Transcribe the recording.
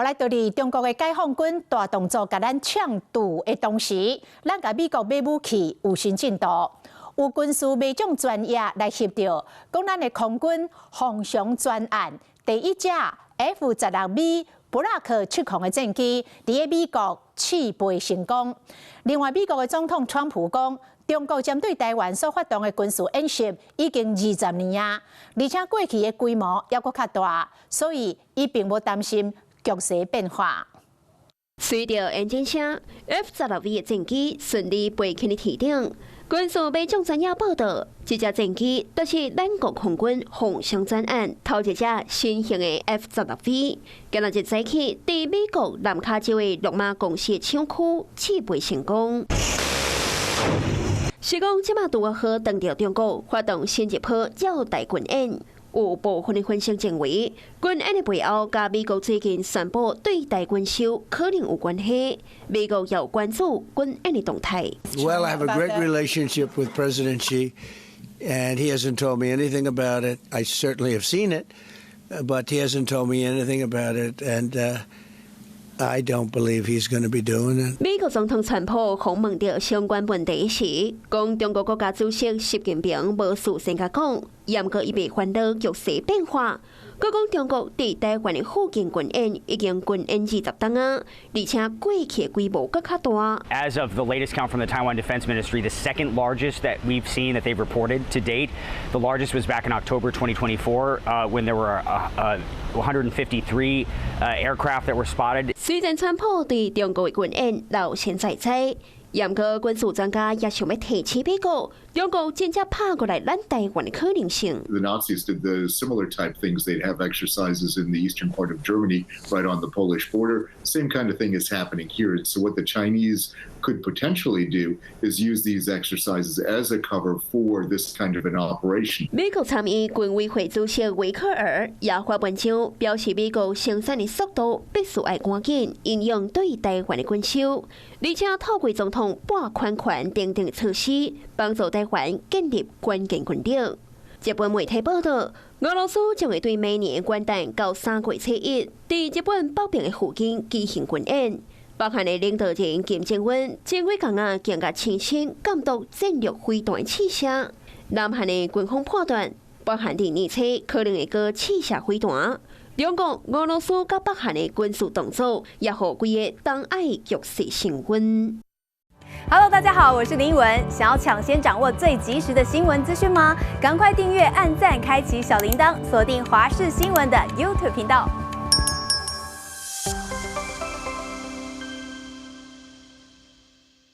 來到佇中國的解放軍大動作共咱搶渡的同時，咱共美國買武器有新進度。有軍事媒體專業來翕著，講咱的空軍鳳翔專案第一架 F-16V 布拉克測控的戰機，佇咧美國試飛成功。另外，美國的總統川普講，中國針對台灣所發動的軍事演習已經20年啊，而且過去的規模猶閣較大，所以伊並無擔心局勢變化。隨著引擎聲，F-16V 的戰機順利飛起天頂。軍事媒體專業報道，這隻戰機就是咱國空軍鳳翔專案頭一隻新型的 F-16V，今仔日早起佇美國南卡州的洛馬公司的廠區試飛成功。是講這馬拄好當著中國發動新一波繞台軍演。有部分的分析認為，軍演的背後，佮美國最近宣布對台軍售可能有關係。美國有關注軍演的動態。 Well, I have a great relationship with President Xi, and he hasn't told me anything about it. I certainly have seen it, but he hasn't told me anything about it, and I don't believe he's going to be doing it. 美國總統川普訪問著相關問題時，講中國國家主席習近平無事先共講，毋過伊袂煩惱局勢變化。閣講中國佇台灣的附近軍演已經軍演20冬啊，而且過去的規模閣較大。 As of the latest count from the Taiwan Defense Ministry, the second largest that we've seen that they've reported to date. The largest was back in October 2024, when there were 153 aircraft that were spotted. 雖然川普對中國的軍演老神在在，毋過軍事專家也想欲提醒美國，中國真正拍過來咱台灣的可能性。 The Nazis did the similar type things. They'd have exercises in the eastern part of Germany, right on the Polish border. Same kind of thing is happening here. So what the Chinese could potentially do is use these exercises as a cover for this kind of an operation. 美國參議軍委會主席維克爾也發文章表示，美國生產的速度必須愛趕緊，應用對台灣的軍售，而且透過總統撥款權等等措施，幫助台灣建立關鍵軍力。日本媒體報道，俄羅斯將會對每年元旦到3月初1，佇日本北邊的附近舉行軍演。北韓的領導人金正恩前幾工啊，更加親身監督戰略飛彈試射。南韓的軍方判斷，北韓佇年初可能會閣試射飛彈。兩國俄羅斯佮北韓的軍事動作，也予規个東亞局勢升溫。 Hello，大家好，我是林文。想要搶先掌握最及時的新聞資訊嗎？趕快訂閱、按讚、開啟小鈴鐺，鎖定華視新聞的 YouTube 頻道。